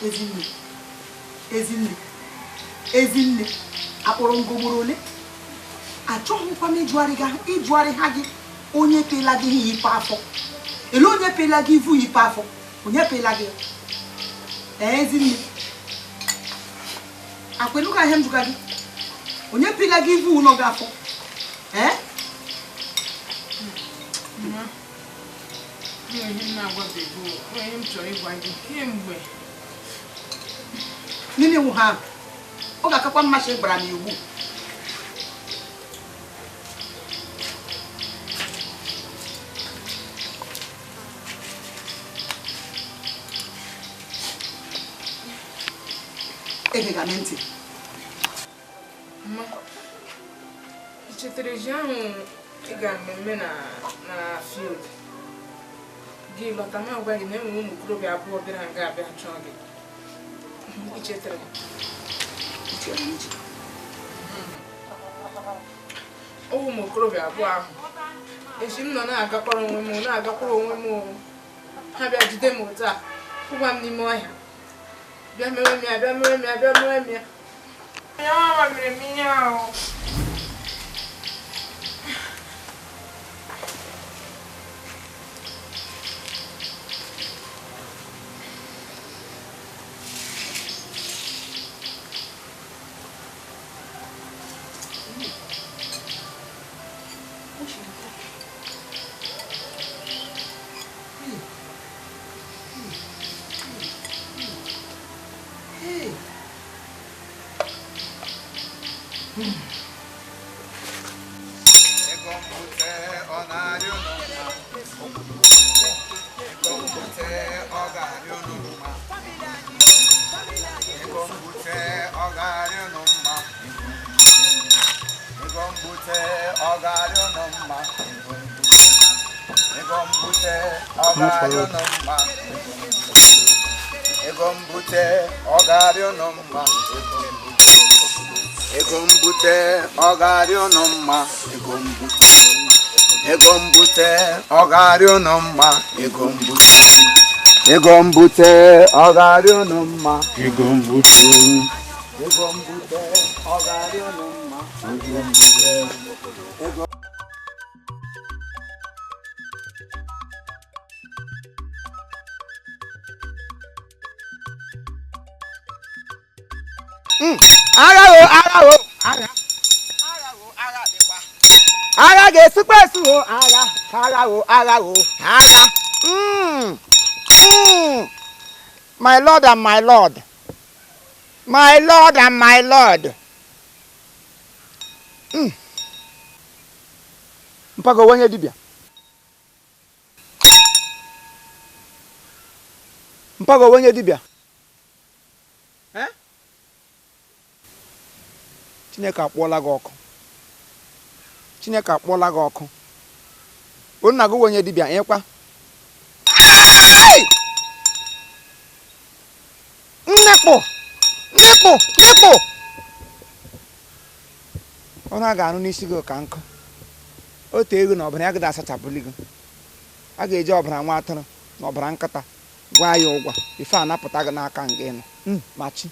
Ezinne, Ezinne, Ezinne, akpọrọ ngomoro ole? Achọghịkwa m ịjụgharị ha gị onye pela gị ihe ife afọ. Ele onye pela gị ivu ife afọ? Onye pela gị? Ee, Ezinne. Akwenuka ihe m jụga gị. Onye pela gị ivu ụlọ gị afọ? Ee? Mma, ihe m na-agwabeghị, ihe m chọrọ ịgwa gị kemgbe. Nini wụ ha? Ọ ga-akakwa mmasị gbara m iwu. Egega m ntị. Mma, ị chetara ji ahụ ị gara mmemme na field? Gị lọta ma gwa gị na enwere ụmụ okorobịa abụọ bịara nga abịa chọọ gị. Ị chetara? Ụmụ okorobịa abụọ ahụ echi m nọ na-agakwara onwe m ha bịa jide m otu a kwụgwa m n'ime ọhịa bịa mewe m ya bịa mewe m ya bịa mewe m ya ya mama mere m ihe ahụ. Ego mbute ọ ga-arị unu mma. Ego mbute, ego mbute ọ ga-arị unu mma. Ego mbute, ego mbute ọ ga-arị unu mma. Ego mbute, ego. Agha o, agha o, agha. Agha ga-esukwa esu o, agha, agha o, agha o, agha. My Lord and my Lord. My Lord and my Lord. Mpago onye dibịa. Mpago onye dibịa. Eh? Chineke akpọọla gị ọkụ. Chineke akpọọla gị ọkụ. Nna gị onye dibịa ịkwa. Nnekpụ! Nnekpụ! Nnekpụ! Ọnụ a ga-anụ n'isi gị ka nkụ. Otu ego na ọbara ya gị asachapụli gị. A ga-eji ọbara nwa atụrụ na ọbara nkịta gwa ya ụgwọ ife anapụta gị n'aka nga ịnọ. Machi.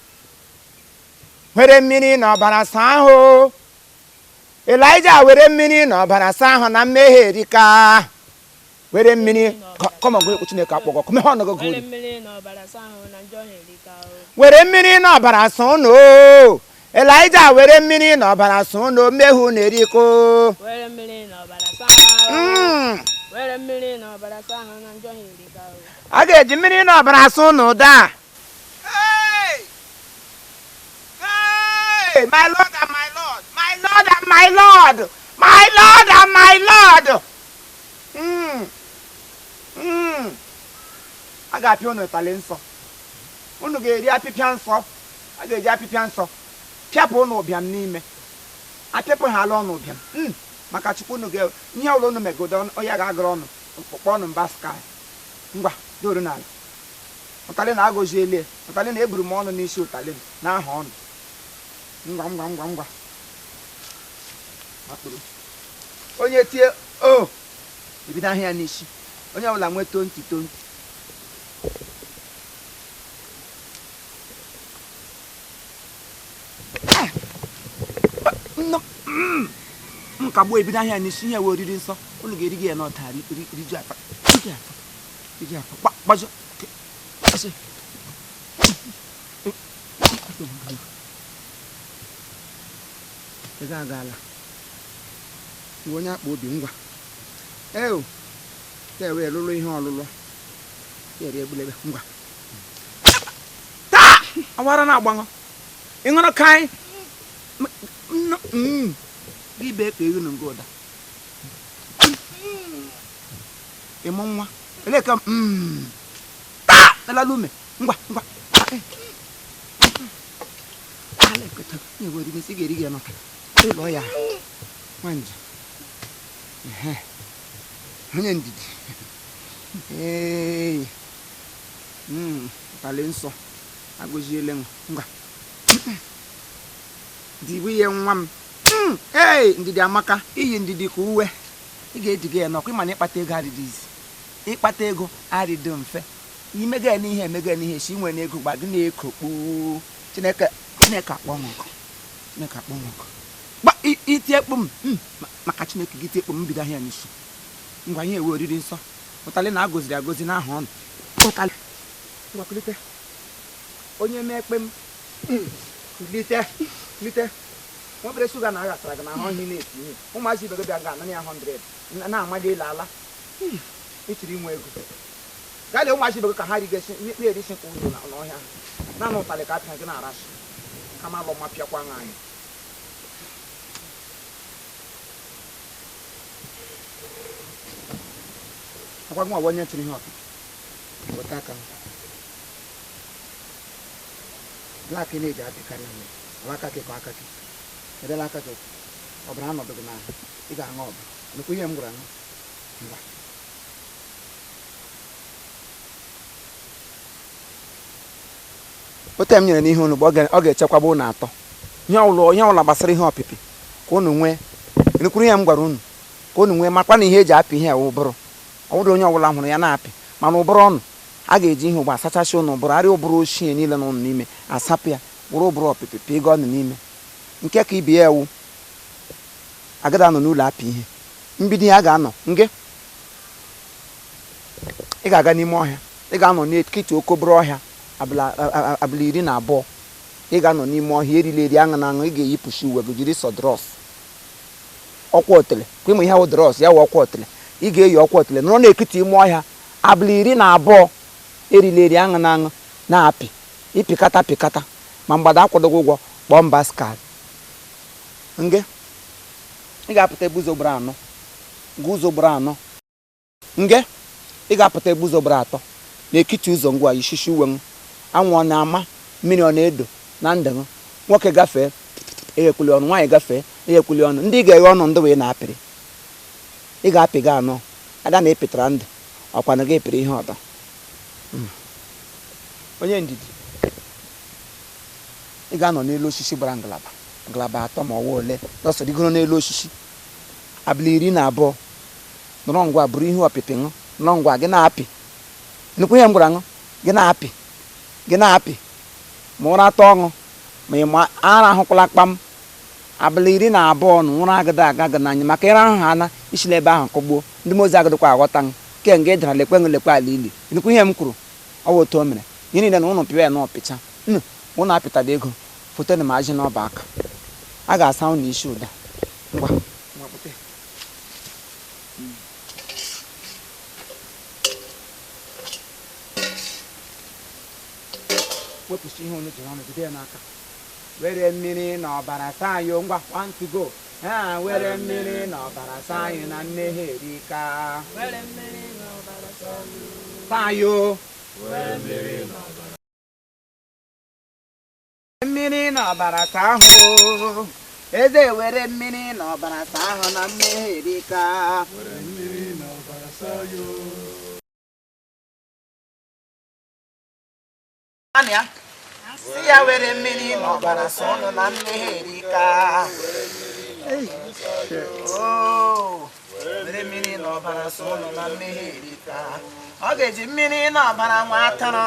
Were mmiri na ọbara saa ahụ. Elijah were mmiri na ọbara saa ahụ na mmehie erika. Were mmiri kọmọ gị Chineke akpọgọ kọmọ ọnụ gị Were mmiri na ọbara saa ahụ na njọ erika. Were mmiri na ọbara saa ụnụ. Elijah were mmiri na ọbara saa ụnụ mmehie na eriko. Were mmiri na ọbara saa ahụ. Were mmiri na ọbara saa ahụ na njọ erika. A ga-eji mmiri na ọbara saa ụnụ daa. My Lord and my Lord, my Lord and my Lord, my Lord and my Lord. A ga-apịa unu ụtalị nsọ. Unu ga-eri apịpịa nsọ. A ga-eji apịpịa nsọ pịapụ unu ụbịam n'ime. Apịapụ ha ala ọnụ ụbịam. Maka Chukwu unu ga ihe ọbụla unu megodo onye ga-agụrụ ọnụ mkpụkpọ ọnụ mba sky. Ngwa doru n'ala. Ụtalị na-agọzi elie. Ụtalị na-eburu m ọnụ n'isi ụtalị m n'aha ọnụ. Ngwa ngwa ngwa ngwa. Akpụrụ. Onye tie o ebido ahịa n'isi. Onye ọbụla nwee 20 20. kagbuo ebido ahịa n'isi ihe wee oriri nsọ unu ga-eri gị ya n'ọta riju afọ riju afọ gbajọ ego agaala ngwa onye akpa obi ngwa eo ya wee lụlụ ihe ọlụlụ ya eri egbulebe ngwa taa awara na-agbaṅụ ị ṅụrụ ka anyị gị bee ka ego na nga ụda ịmụ nwa elee ka taa elala ume ngwa ngwa ala ekweta na-ewe oriri nsị ga-eri gị ya n'ọka ịlọ ya nwanje onye ndidi ee ụtalị nsọ agụziele ngwa dibu ihe nwa m ee ndidi amaka iyi ndidi ka uwe ị ga-ejiga ya n'ọkụ ịma na ịkpata ego adịdị izi ịkpata ego adịdị mfe imega ya n'ihe emega ya n'ihe si inwe n'ego gba gị na-ekokpu Chineke Chineke akpọ ọkụ Chineke akpọ ọkụ gba iti ekpu m maka Chineke gị tie ekpu m bido ahịa n'isi ngwa ihe ewe oriri nsọ ụtalị na agoziri agozi n'aha ọnụ ụtalị ngwa kulite onye mee ekpe m kulite kulite nwa obere shuga na aghasara gị n'ahụ ọhịa na-esi ihe ụmụazị ibe gị bịa ga anana ya 100 na-amaghị ịla ala ịchịrị inwe ego gaa lee ụmụazị ibe gị ka ha rigasị na-erisi nkwụ ụzọ n'ọhịa ha naanị ụtalị ka apịa gị na-arasị kama alọ ma pịakwa anyị akwa gị nwa onye tụrụ ihe ọkụ weta aka blak na-eji apịkarị ihe ọ aka gị ka aka gị edela aka gị ọbara anọdụ gị n'ahụ ị ga-aṅụ ọbara nụkwa ihe m gwara ṅụ ngwa ote m nyere n'ihe unu bụ ọ ga-echekwaba unu atọ ihe ọbụla gbasara ihe ọpịpị ka unu nwee nụkwuru ihe m gwara unu ka unu nwee makwa na ihe eji apị ihe ụbụrụ ọ bụrụ onye ọbụla hụrụ ya na-apị mana ụbụrụ ọnụ a ga-eji ihe ụgba asachasị ụnụ ụbụrụ arịa ụbụrụ ochie niile nọ ụnụ n'ime asapụ ya wụrụ ụbụrụ ọpịpị pịa ego ọnụ n'ime nke ka ibi ya ewu agada anọ n'ụlọ apị ihe mbido ya ga-anọ nge ị ga-aga n'ime ọhịa ị ga-anọ n'etiti okoboro ọhịa abụla 12 ị ga-anọ n'ime ọhịa erila eri aṅụ na aṅụ ị ga-eyipụsi uwe gị jiri sọ drọs ọkwa otele kwa ịmụ ihe wụ drọs ya wụ ọkwa otele ị ga-eyi ọkwa otele nọrọ n'etiti ime ọhịa abụla 12 erila eri aṅụ na aṅụ na-apị ịpịkata pịkata ma mgbada akwadoghị ụgwọ kpọọ mba skal nge ị ga-apụta ebe ụzọ gbara 4 gụ ụzọ gbara 4 nge ị ga-apụta ebe ụzọ gbara 3 n'etiti ụzọ ngwa ishishi uwe m anwụ ọ na-ama mmiri ọ na-edo na ndụ m nwoke gafee eghekwuli ọnụ nwaanyị gafee eghekwuli ọnụ ndị ga-eghe ọnụ ndị wee na-apịrị ị ga-apị gị anọ ada na ịpịtara ndụ ọkwanụ gị pịrị ihe ọdọ onye ndidi ị ga-anọ n'elu osisi gbara ngalaba ngalaba 3 ma ọwa ole dọsọrịgoro n'elu osisi abụla 12 nọrọ ngwa bụrụ ihe ọpịpị ṅụ nọrọ ngwa gị na-apị nnukwu ihe m gwara ṅụ gị na-apị gị na-apị ma ụra atọ ọṅụ ma ị ma ara ahụkwala kpam abụla 12 na ụra agada aga gị n'anya maka ịra ahụ ha na isila ebe ahụ kọgbuo ndị mozi agadịkwa aghọta ṅụ ke nga ị dara lekwe ṅụ lekwe ala ili nnukwu ihe m kwuru ọ bụ otu o mere ihe niile na ụnụ pịwa ya na ọpịcha nnu ụnụ apịtara ego foto na m ajị n'ọba aka a ga-asa ụnụ isi ụda ngwa wepụsị ihe unu jiri ọnụ jide ya n'aka were mmiri na ọbara saa anyị ngwa 1 to go ha were mmiri na ọbara saa anyị na mmehie erika saa anyị mmiri na ọbara saa ahụ eze were mmiri na ọbara saa ahụ na mmehie erika si ya were mmiri na ọbara saa ọnụ na mmehie erika were mmiri na ọbara saa ọnụ na mmehie erika ọ ga-eji mmiri na ọbara nwa atụrụ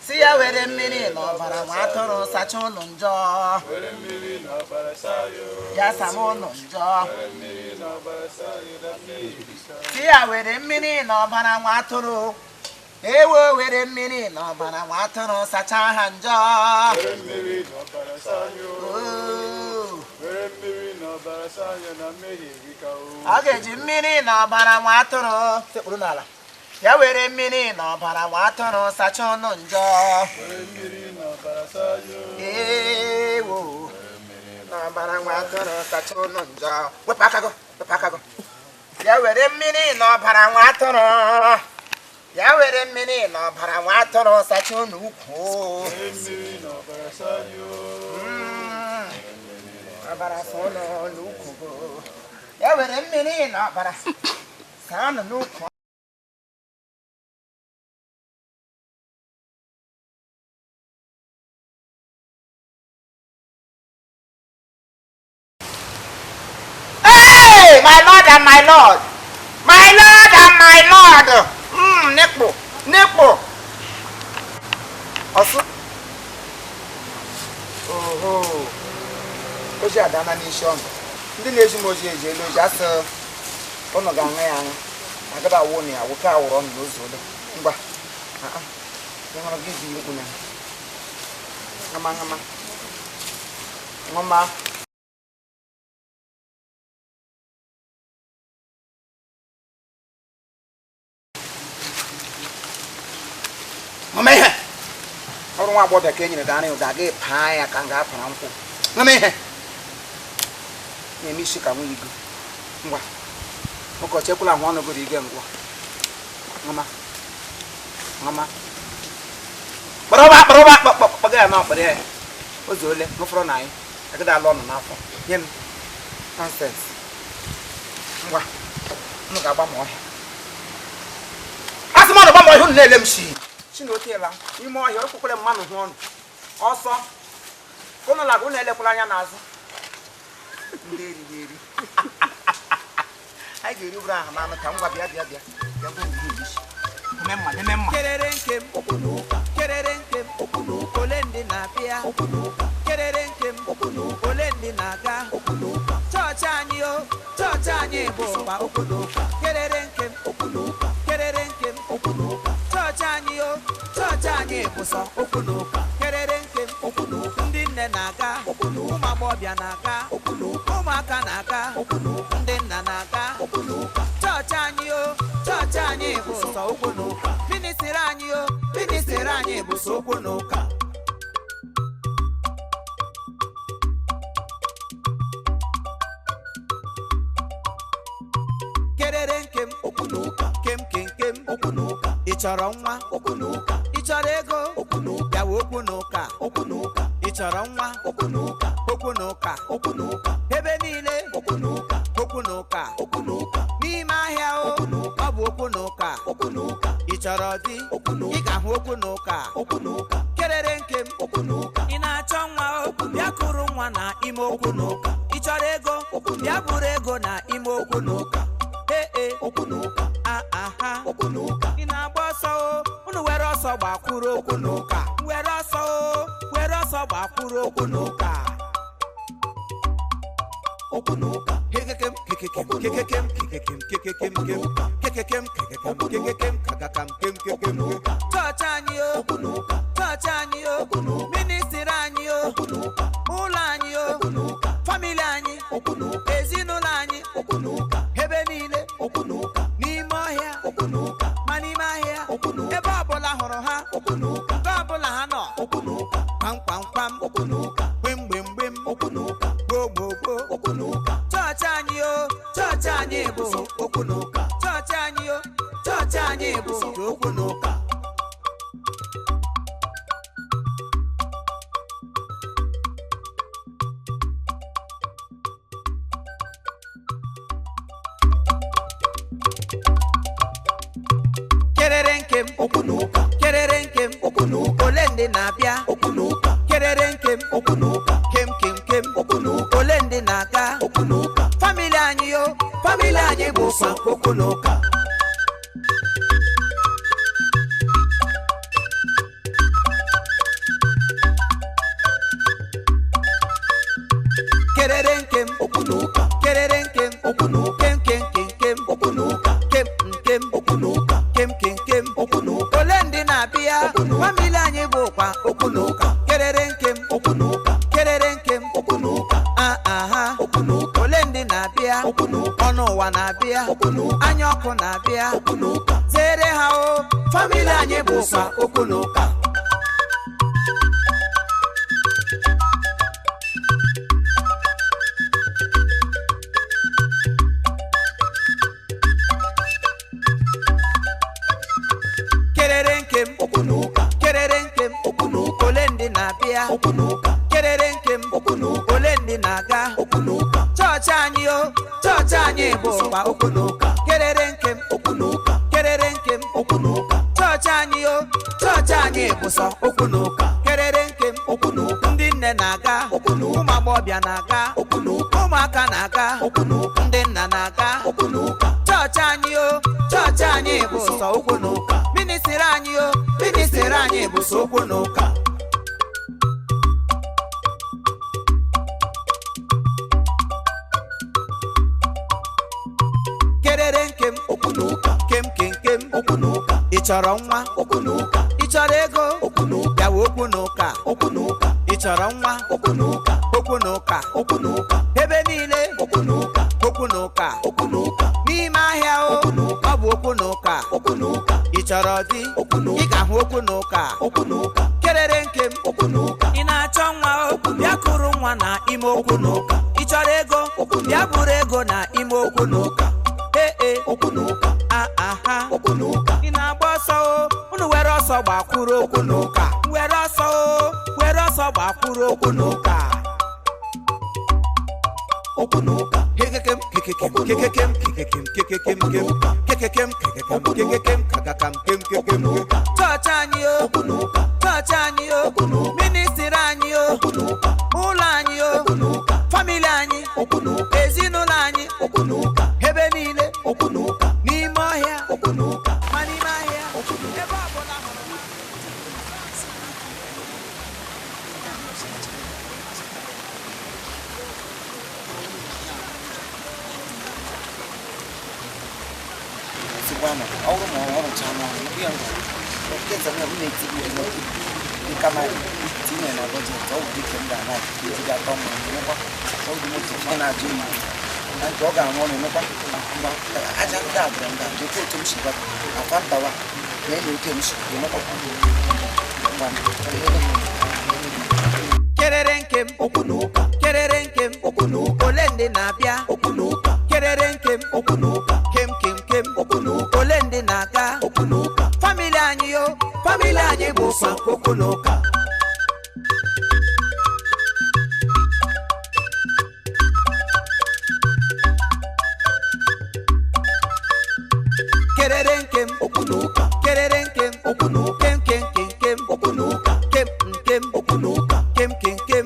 Si ya were mmiri na ọbara nwa atụrụ sacha ụnụ njọ. Ya sama ụnụ njọ. Si ya were mmiri na ọbara nwa atụrụ. Ewo were mmiri na ọbara nwa atụrụ sacha ha njọ. Ọ ga-eji mmiri na ọbara nwa atụrụ sekpuru n'ala. Ya were mmiri na ọbara nwa atụrụ sacha ụnụ njọ. Ewo na ọbara nwa atụrụ sacha ụnụ njọ. Wepụ aka gị, wepụ aka gị. Ya were mmiri na ọbara nwa atụrụ. Ya were mmiri na ọbara nwa atụrụ sacha ụnụ ukwu. Ọbara sa ụnụ n'ukwu. Ya were mmiri na ọbara saa ụnụ n'ukwu. Hey, my Lord and my Lord, my Lord and my Lord. Nekpo, nekpo. Ọsụ. Oho. Oji adana n'isi ọnụ. Ndị na-eji m oji eji elu oji asị ụnụ ga-aṅụ ya aṅụ. Agada awụ na ya, nwoke awụrụ ọnụ n'ụzọ ole. Ngwa. Ị hụrụ gị ji mkpu na. Ṅụma ṅụma. Ṅụma. Ṅụma ihe. Ọrụ nwa agbọghọbịa ka e nyere gị ara ụda gị paa ya ka m ga-apara nkwụ. Ṅụma ihe. Na-eme isi ka nwunye gị. Ngwa. Ụkọchị ekwela ahụ ọnụ gụrụ ige ngwa. Ṅụma. Ṅụma. Kpọrọba kpọrọba kpọga ya n'ọkpọrọ ya. Ụzọ ole ṅụfọrọ na anyị. Agada alụ ọnụ n'afọ. Nye m. Nonsense. Ngwa. Unu ga-agba m ọhịa. Asị m ọnụ gba m ọhịa unu na-ele m shi. Chinotela ime ọhịa ọkpụkpere mmanụ hụ ọnụ. Ọsọ. Unu laga unu elekwala anya n'azụ. Ndị eriri eri. Anyị ga-eri bụrụ ahụ n'anụ ka ngwa bịa bịa bịa. Bịa gwa m ihe isi. Eme mma, eme mma. Kerere nkem, kerere nkem, ole ndị na-abịa, kerere nkem, ole ndị na-aga, chọọchị anyị o, chọọchị anyị bụ ụwa, kerere nkem, kerere nkem, chọọchị anyị o, chọọchị anyị bụ sọ, kerere nkem, ndị nne na-aga, ụmụ agbọghọbịa na-aga, ụmụaka na-aga, ndị nna na-aga, chọọchị anyị o, chọọchị anyị bụ sọ okwu n'ụka, ministiri anyị o, ministiri anyị bụ sọ okwu n'ụka. Kerere nkem, kem kem kem, ị chọrọ nwa, ị chọrọ ego, bịawa okwu n'ụka, ị chọrọ nwa, okwu n'ụka, ebe niile, okwu n'ụka, n'ime ahịa o, ọ bụ okwu n'ụka, ị chọrọ di, ị ga-ahụ okwu n'ụka, kerere nkem, ị na-achọ nwa o, bịa kụrụ nwa na ime okwu n'ụka, ị chọrọ ego, bịa bụrụ ego na ime okwu n'ụka. Aha. Ị na-agba ọsọ o, unu were ọsọ gbakwuru okwu n'ụka, were ọsọ o, were ọsọ gbakwuru okwu n'ụka. Kekekem kekekem kekekem kekekem kekekem kekekem kekekem kekekem kakakam kem kekem. Chọọchị anyị o, chọọchị anyị o, ministiri anyị o, ụlọ anyị o, famili anyị, ezinụlọ anyị, ebe niile, n'ime ọhịa, ma n'ime ahịa, ebe ọbụla hụrụ ha, ebe ọbụla ha nọ, kwam kwam kwam, gbim gbim gbim, gbo gbo gbo. Chọọchị anyị o, chọọchị anyị bụ okwu n'ụka, chọọchị anyị o, chọọchị anyị bụ okwu n'ụka. Kerere nkem, kerere nkem, ole ndị na-abịa, kerere nkem, kem kem kem, ole ndị na-aga, famili anyị o, famili anyị bụ sọ okwu n'ụka. na-abịa, anya ọkụ na-abịa, zere ha o. Famili anyị bụ sọ okwu na ụka. Kerere nkem, kerere nkem, ole ndị na-abịa, kerere nkem, ole ndị na-aga. Chọọchị anyị o, chọọchị anyị bụ ụwa okwu na ụka. Kerere nkem, kerere nkem, chọọchị anyị o, chọọchị anyị bụ sọ okwu na ụka. Kerere nkem, ndị nne na-aga, ụmụ agbọghọbịa na-aga, ụmụaka na-aga, ndị nna na-aga. Chọọchị anyị o, chọọchị anyị bụ sọ okwu na ụka. Ministiri anyị o, ministiri anyị bụ sọ okwu na ụka. Kerere nkem, kem kem kem, ị chọrọ nwa, ị chọrọ ego, bịawa okwu na ụka. Ị chọrọ nwa, okwu na ụka, ebe niile okwu na ụka, n'ime ahịa o, ọ bụ okwu na ụka. Ị chọrọ di, ị ga-ahụ okwu na ụka. Kerere nkem, ị na-achọ nwa o, bịa kụrụ nwa na ime okwu na ụka. Ị chọrọ ego, bịa bụrụ ego na ime okwu na ụka. Ee, aha, ị na-agba ọsọ o, unu were ọsọ gbakwuru okwu na ụka. Were ọsọ o, were ọsọ gbakwuru okwu na ụka. Kekekem kekekem kekekem kekekem kekekem kekekem kekekem kakakam kem kekem. Chọọchị anyị o, chọọchị anyị o, ministiri anyị o, ụlọ anyị o, famili anyị, ezinụlọ anyị, ebe niile, n'ime ọhịa, ma n'ime ahịa, ebe ọbụla hụrụ. Ọ bụrụ ma ọ rụchaa n'ọrụ ya nke kama tinye na bọjetị ọ bụ dike m ga-ana eji atọ m emekwa ọ dị moto ọ na-ajụ m na nke ọ ga-arụ ọrụ emekwa ngwa aja ndị a bịara nga dekwa otu m si gwa akwa ntawa na enyi oke m si emekwa ngwa. Kerere nkem, kerere nkem, ole ndị na-abịa, kerere nkem, kem kem kem, ole ndị na-aga. Famili anyị o, famili anyị bụ sọ okwu na ụka. Kerere nkem, kerere nkem, kem kem kem kem, kem nkem, kem kem kem,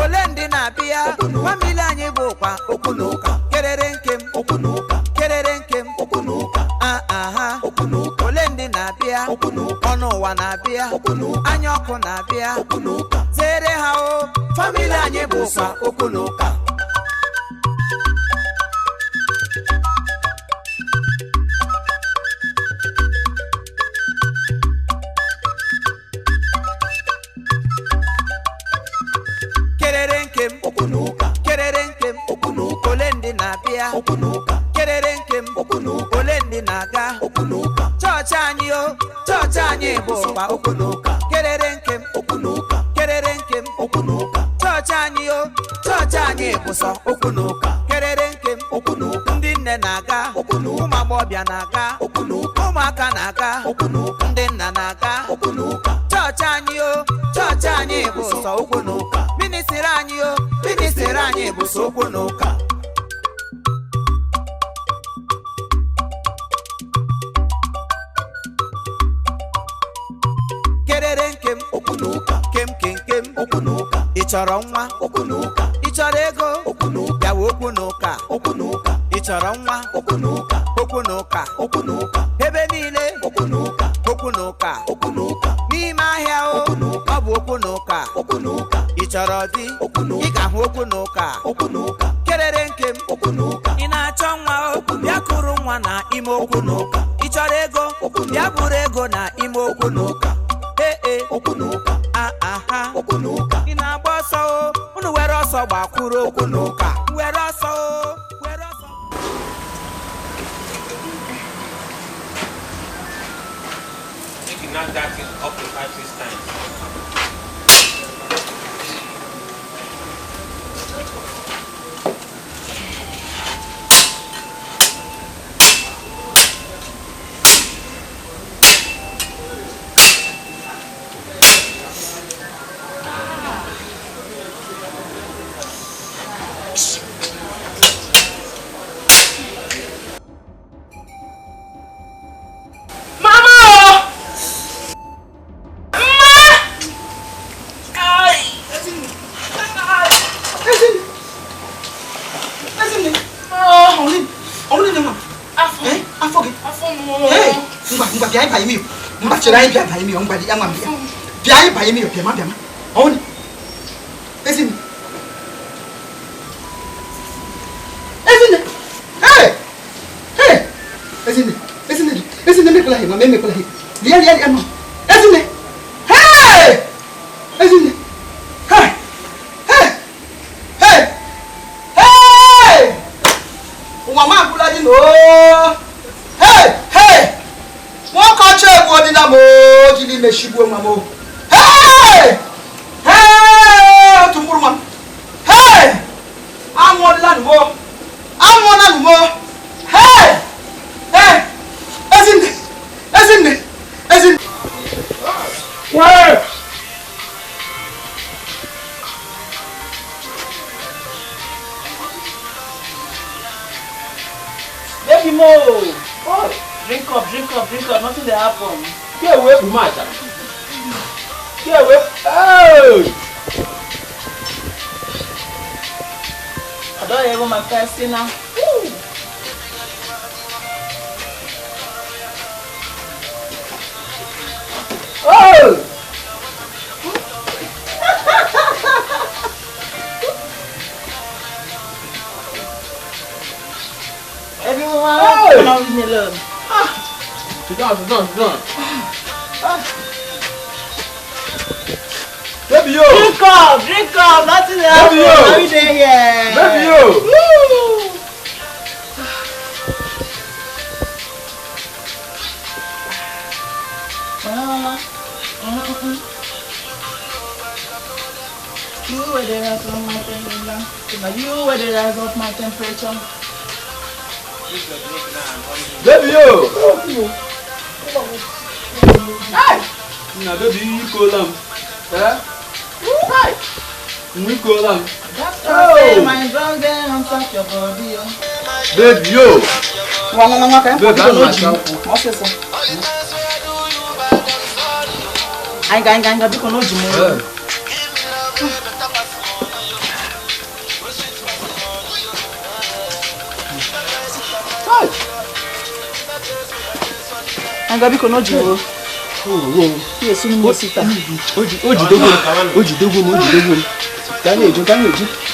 ole ndị na-abịa. Famili anyị bụkwa okwu na ụka. Kerere nkem, kerere nkem, aha, ole ndị na-abịa. Ọnụ ụwa na-abịa, anya ọkụ na-abịa, zere ha o. Famili anyị bụkwa okwu na ụka. Kerere nkem, kerere nkem, ole ndị na-abịa, kerere nkem, ole ndị na-aga. Chọọchị anyị o, chọọchị anyị bụ ụwa okwu na ụka. Kerere nkem, kerere nkem, chọọchị anyị o, chọọchị anyị bụ sọ okwu na ụka. Kerere nkem, ndị nne na-aga, ụmụ agbọghọbịa na-aga, ụmụaka na-aga, ndị nna na-aga. Chọọchị anyị o, chọọchị anyị bụ sọ okwu na ụka. Ministiri anyị o, ministiri anyị bụ sọ okwu na ụka. Kerere nkem, kem kem kem, ị chọrọ nwa, ị chọrọ ego, bịawa okwu na ụka. Ị chọrọ nwa, okwu na ụka, ebe niile okwu na ụka, n'ime ahịa o, ọ bụ okwu na ụka. Ị chọrọ di, ị ga-ahụ okwu na ụka. Kerere nkem, ị na-achọ nwa o, bịa kụrụ nwa na ime okwu na ụka. Ị chọrọ ego, bịa bụrụ ego na ime okwu na ụka. Ee, aha, ị na-agba ọsọ o, unu were ọsọ gbakwuru okwu na ụka. Were ọsọ o, were ọsọ. Knack that thing up to 5-6 times. Hey! Hey! Hey! I'm one land more. I'm one land more. Hey! Hey! Isn't it? Where? Baby Mo! Oh, drink up, nothing will happen. Get away from my. Get away. Oh! I don't even my first now. Woo! Oh! Everyone, oh. Don't leave me alone. Ah. Sit down. Ah. Baby yo! Drink up, nothing else. Baby yo! Every day here. Baby yo! Woo! You were the rise of my temperature. You were the rise of my temperature. Baby yo! Hey! Now baby, you call them. Huh? Right. We call them. That's oh. My drunk girl on top your body. Baby yo! Baby, I'm not. I got because no Jimo. I got because no Jimo. Oh, yes, you must sit down. Oji, Oji, Oji.